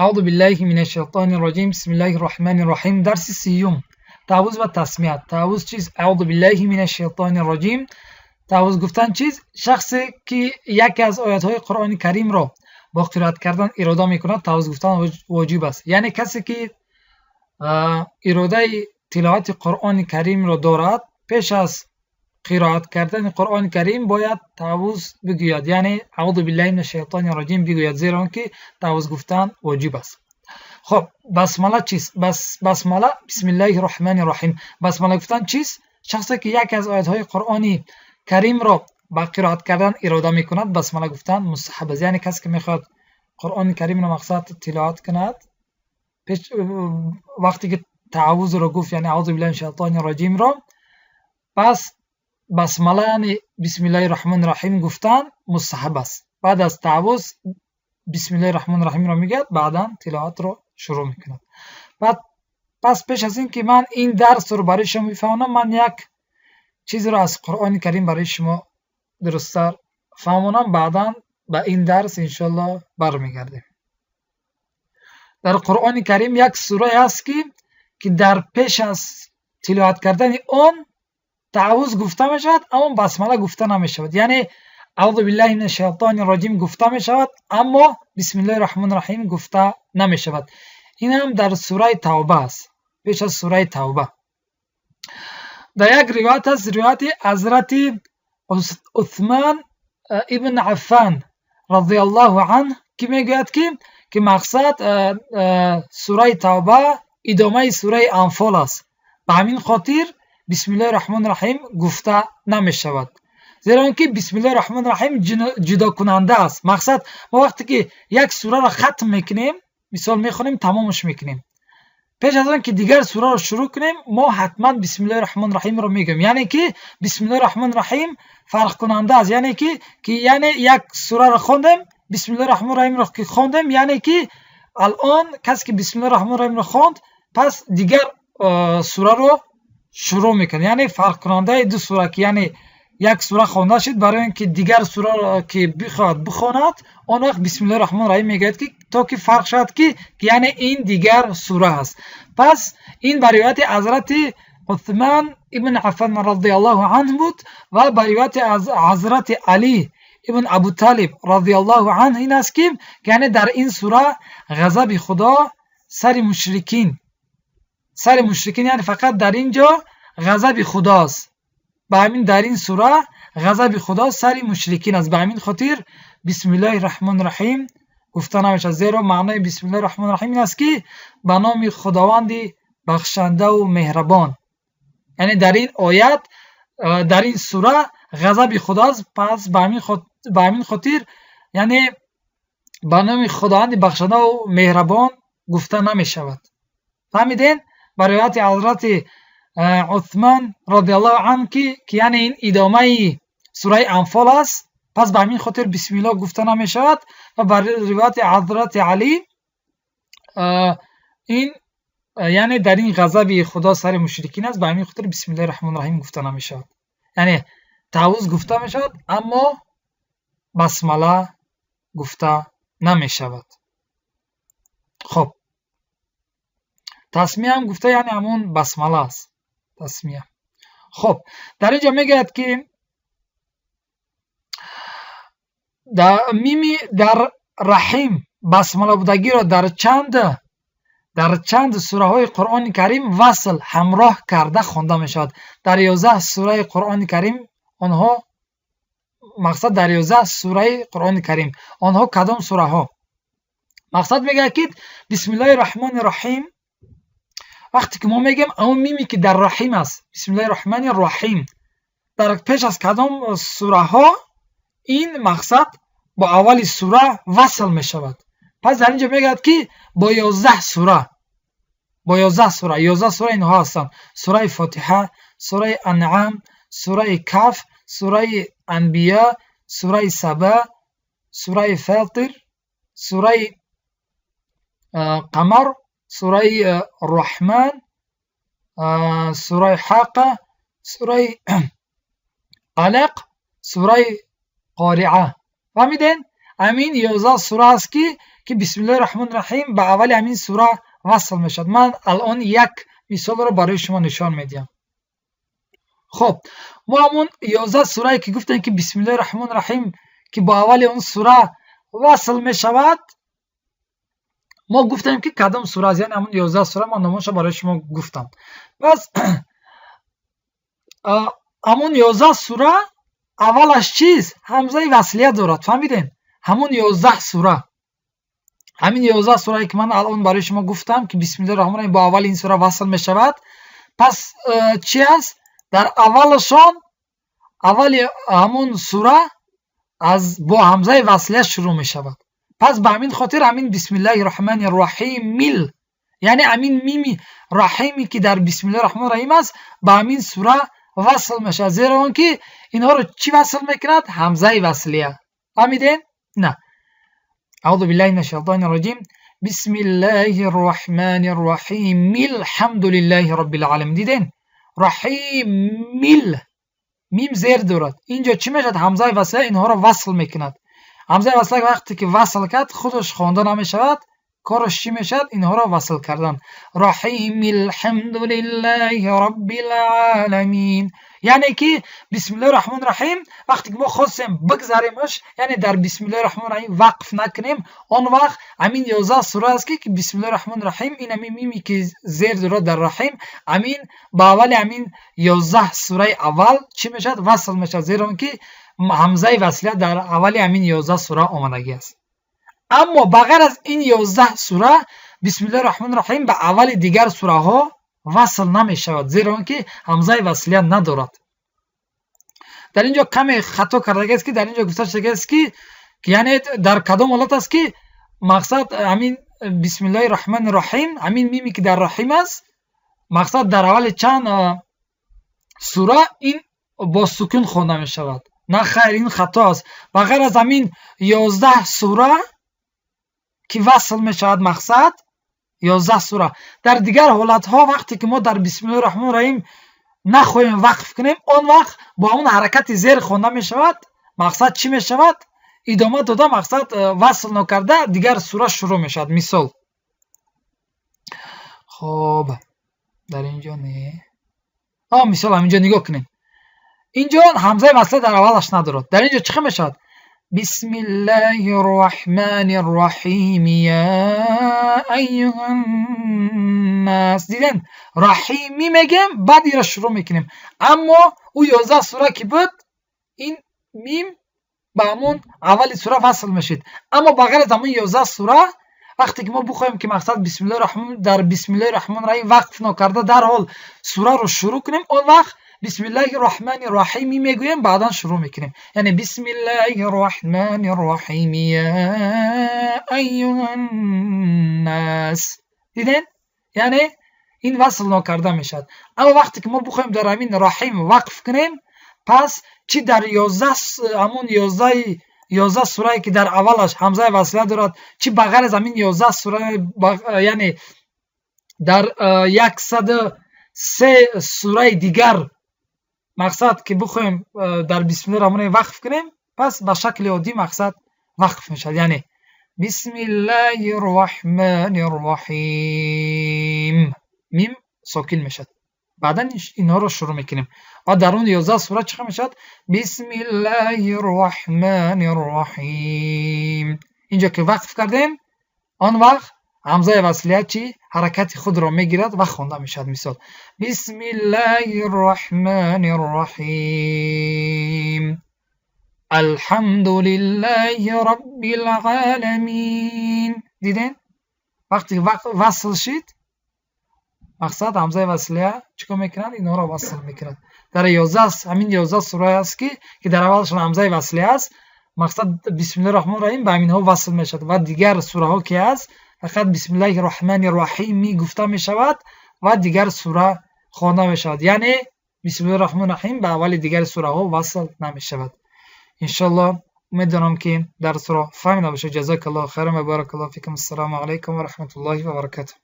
Аъузу биллаҳи минаш шайтони роҷим. Бисмиллаҳи роҳмани роҳим. Дарси сиюм. Таъаввуз ва тасмия. Таъаввуз чист? Аъузу биллаҳи минаш шайтони роҷим. Таъаввуз гуфтан чист? Шахсе ки яке аз оятҳои Қуръони Каримро бо қироат кардан ирода мекунад, таъаввуз гуфтан воҷиб аст. Яъне касе ки иродаи тиловати Қуръони Каримро дорад, пеш аз қироат кардани Қуръони Карим бояд таъаввуз бигӯяд, яъне аъузу биллаҳи минаш шайтони роҷим бигӯяд, зеро он ки таъаввуз гуфтан воҷиб аст. Хоб, басмала чист? Басмала бисмиллаҳи роҳмани роҳим. Басмала гуфтан чист? Шахсе ки яке аз оятҳои Қуръони Каримро ба қироат кардан ирода мекунад, басмала гуфтан мустаҳаб аст. Яъне касе ки мехоҳад Қуръони Каримро мақсад тиловат кунад, пеш вақте ки таъаввузро гуфт, яъне аъузу биллаҳи минаш шайтони роҷимро, пас басмала, яъне бисмиллаҳи роҳмани роҳим гуфтан мустаҳаб аст. Баъд аз таъаввуз бисмиллаҳи роҳмани роҳимро мегӯяд, баъдан тиловатро шурӯъ мекунад. Баъд пас пеш аз ин ки ман ин дарсро барои шумо бифаҳмонам, ман як чизеро аз Қуръони Карим барои шумо дурусттар фаҳмонам, баъдан ба ин дарс иншоаллоҳ бармегардем. Дар Қуръони Карим як сурае ҳаст, ки дар пеш аз тиловат кардани он таъаввуз гуфта мешавад, аммо басмала гуфта намешавад. Яъне аъузу биллаҳи минаш шайтони роҷим гуфта мешавад, аммо бисмиллаҳи роҳмани роҳим гуфта намешавад. Ин ҳам дар сураи Тавба аст, пеш аз сураи Тавба. Дар як ривоят аст, ривояти ҳазрати Усман ибн Аффан разияллоҳу анҳ, ки мегӯяд, ки мақсад сураи Тавба идомаи сураи Анфол аст. Ба ҳамин хотир бисмиллаҳи роҳмани роҳим гуфта намешавад, зеро он ки бисмиллаҳи роҳмани роҳим ҷудокунанда аст. Мақсад, мо вақте ки як сураро хатм мекунем, мисол мехонем, тамомаш мекунем, пеш аз он ки дигар сураро шурӯъ кунем, мо ҳатман бисмиллаҳи роҳмани роҳимро мегӯем. Яъне ки бисмиллаҳи роҳмани роҳим фарқкунанда аст, яъне ки яъне як сураро хондем, бисмиллаҳи роҳмани роҳимро ки хондем, яъне ки алон касе ки бисмиллаҳи роҳмани роҳимро хонд, пас дигар сураро шурӯъ мекунад. Яъне фарқкунандаи ду сура, ки яъне як сура хонда шуд, барои он ки дигар сураро ки бихоҳад бихонад, он вақт бисмиллаҳи роҳмани роҳим мегӯяд, ки то ки фарқ шавад, ки яъне ин дигар сура аст. Пас ин ба ривояти ҳазрати Усман ибн Аффан разияллоҳу анҳ буд ва ба ривояти ҳазрати Алӣ ибн Абуталиб разияллоҳу анҳ ин аст, ки яъне дар ин сура ғазаби Худо сари мушрикин, сари мушрикин, яъне фақат дар ин ҷо ғазаби Худост. Ба ҳамин дар ин сура ғазаби Худо сари мушрикин аст. Ба ҳамин хотир бисмиллаҳи роҳмани роҳим гуфта намешавад, зеро маънои бисмиллаҳи роҳмани роҳим ин аст, ки ба номи Худованди бахшандаву меҳрабон. Яъне дар ин оят, дар ин сура ғазаби Худо аст. Пас ба ҳамин хотир яъне ба номи Худованди бахшандаву меҳрабон гуфта намешавад. Фаҳмидем? Ба ривояти ҳазрати Усман разияллоҳу анҳ, ки яъне ин идомаи сураи Анфол аст, пас ба ҳамин хотир бисмиллоҳ гуфта намешавад. Ва ба ривояти ҳазрати Алӣ ин яъне дар ин ғазаби Худо сари мушрикин аст, ба ҳамин хотир бисмиллаҳи роҳмани роҳим гуфта намешавад. Яъне таъаввуз гуфта мешавад, аммо басмала гуфта намешавад. Хоб, тасмия ҳам гуфта, яъне ҳамон басмала аст тасмия. Хоб, дар ин ҷо мегӯяд, ки мими дар раҳим басмала будагиро дар чанд сураҳои Қуръони Карим васл, ҳамроҳ карда хонда мешавад? Дар 11 сураи Қуръони Карим онҳо, мақсад, дар 11 сураи Қуръони Карим онҳо кадом сураҳо? Мақсад мегӯяд, ки бисмиллаҳи роҳмани роҳим вақте ки мо мегӯем, ҳамон миме ки дар раҳим аст, бисмиллаҳи роҳмани роҳим, дар пеш аз кадом сураҳо ин мақсад бо аввали сура васл мешавад? Пас дар ин ҷо мегӯяд, ки бо 11 сура, бо 11 сура. 11 сура инҳо ҳастанд: сураи Фотиҳа, сураи Анъам, сураи Каф, сураи Анбия, сураи Саба, сураи Фатир, сураи Қамар, сураи Раҳман, сураи Ҳақа, сураи Алақ, сураи Қориа. Фаҳмидем? Ҳамин 11 сура аст, ки ки бисмиллоҳи раҳмони раҳим ба аввали ҳамин сура васл мешавад. Ман алон як мисолро барои шумо нишон медиҳам. Хоб, мо ҳамон 11 сурае, ки гуфтем, ки бисмиллоҳи раҳмони раҳим, ки бо аввали он сура васл мешавад, мо гуфтем, ки кадом сура аст, яъне ҳамон 11 сура ман номонша барои шумо гуфтам. Пас ҳамон 11 сура аввалаш чист? Ҳамзаи васлия дорад. Фаҳмидем? Ҳамон 11 сура, ҳамин 11 сурае, ки ман алон барои шумо гуфтам, ки бисмиллоҳи раҳмони раҳим бо аввали ин сура васл мешавад, пас чи аст? Дар аввалашон, аввали ҳамон сура аз бо ҳамзаи васлия шурӯъ мешавад. Пас ба ҳамин хотир ҳамин бисмиллоҳи раҳмони раҳимил, яъне ҳамин мими раҳиме, ки дар бисмиллоҳи раҳмони раҳим аст, ба ҳамин сура васл мешавад, зеро он ки инҳоро чӣ васл мекунад? Ҳамзаи васлия. Фаҳмидем? На, аъузу биллаҳи мин ашшайтони раҷим. Бисмиллоҳи рраҳмани рраҳим, алҳамду лиллаҳи роббил оламин. Дидем, раҳимил, мим зер дорад. Инҷо чӣ мешавад? Ҳамзаи васлия инҳоро васл мекунад. Ҳамзаи васлия вақте ки васл кард, худаш хонда намешавад. Кораш чӣ мешавад? Инҳоро васл кардан. Раҳим, алҳамду лиллаҳи роббил оламин. Яъне ки бисмиллоҳи раҳмони раҳим, вақте ки мо хостем бигзаремаш, яъне дар бисмиллоҳи раҳмони раҳим вақф накунем, он вақт ҳамин 11 сура аст, ки бисмиллоҳи раҳмони раҳим, ин ҳамин миме, ки зер дорад дар раҳим, ҳамин ба аввали ҳамин 11 сураи аввал чӣ мешавад? Васл мешавад, зеро он ки ҳамзаи васлия дар аввали ҳамин 11 сура омадагӣ аст. Аммо ба ғайр аз ин 11 сура бисмиллоҳи раҳмони раҳим ба аввали дигар сураҳо васл намешавад, зеро он ки ҳамзаи васлия надорад. Дар ин ҷо каме хато кардагиаст, ки дар ин ҷо гуфта шудагиаст, ки яъне дар кадом ҳолат аст, ки мақсад ҳамин бисмиллоҳи раҳмони раҳим, ҳамин миме, ки дар раҳим аст, мақсад дар аввали чанд сура ин бо сукун хонда мешавад. На хайр, ин хато аст. Ба ғайр аз ҳамин 11 сура, ки васл мешавад, мақсад 11 сура, дар дигар ҳолатҳо, вақте ки мо дар бисмиллоҳи раҳмони раҳим нахоҳем вақф кунем, он вақт бо ҳамон ҳаракати зер хонда мешавад. Мақсад чӣ мешавад? Идома дода, мақсад васл нокарда дигар сура шурӯъ мешавад. Мисол, хоб, дар ин ҷо не, мисол, ҳаминҷо нигоҳ кунем. Инҷо ҳамзаи васлия дар аввалаш надорад. Дар ин ҷо чӣ хел мешавад? Бисмиллаҳи рраҳмани рраҳим, я айюҳаннас. Дидем, раҳимӣ мегем, баъд инро шурӯъ мекунем. Аммо ӯ 11 сура ки буд, ин мим ба ҳамон аввали сура васл мешид. Аммо ба ғайр аз ҳамон 11 сура, вақте ки мо бихоҳем, ки мақсад бисмиллоҳи раҳмон, дар бисмиллоҳи раҳмони раҳим вақф нокарда дарҳол сураро шурӯъ кунем, он вақт бисмиллаҳи раҳмани раҳими мегӯем, баъдан шурӯъ мекунем. Яъне бисмиллаҳи раҳмани раҳим, я айюҳаннас. Дидем, яъне ин васл нокарда мешавад. Аммо вақте ки мо бихоҳем дар ҳамин раҳим вақф кунем, пас чӣ дар 11, ҳамон 11 сурае, ки дар аввалаш ҳамзаи васлия дорад, чӣ ба ғайр аз ҳамин 11 сура, яъне дар 103 сураи дигар, мақсад ки бихоҳем дар бисмиллоҳи раҳмони вақф кунем, пас ба шакли оддӣ мақсад вақф мешавад, яъне бисмиллаҳи рраҳмани рраҳим, мим сокин мешавад, баъдан инҳоро шурӯъ мекунем. Ва дар он 11 сура чӣ хел мешавад? Бисмиллаҳи рраҳмани рраҳим. Инҷо ки вақф кардем, он вақт ҳамзаи васлия чӣ ҳаракати худро мегирад ва хонда мешавад. Мисол: бисмиллаҳи рраҳмани рраҳим, алҳамду лиллаҳи роббил оламин. Дидем, вақте васл шид, мақсад ҳамзаи васлия чӣ кор мекунад? Инҳоро васл мекунад. Дар 11, ҳамин 11 сурае аст, ки дар аввалашон ҳамзаи васлия аст, мақсад бисмиллоҳи раҳмони раҳим ба ҳаминҳо васл мешавад. Ва дигар сураҳо ки ҳаст, фақат бисмиллаҳи раҳмани раҳими гуфта мешавад ва дигар сура хонда мешавад, яъне бисмиллоҳи раҳмони раҳим ба аввали дигар сураҳо васл намешавад. Иншоаллоҳ, умед дорам, ки дарсро фаҳмида бошед. Ҷазакаллоҳу хайран ва баракаллоҳу фикум. Ассалому алайкум ва раҳматуллоҳи ва баракатуҳ.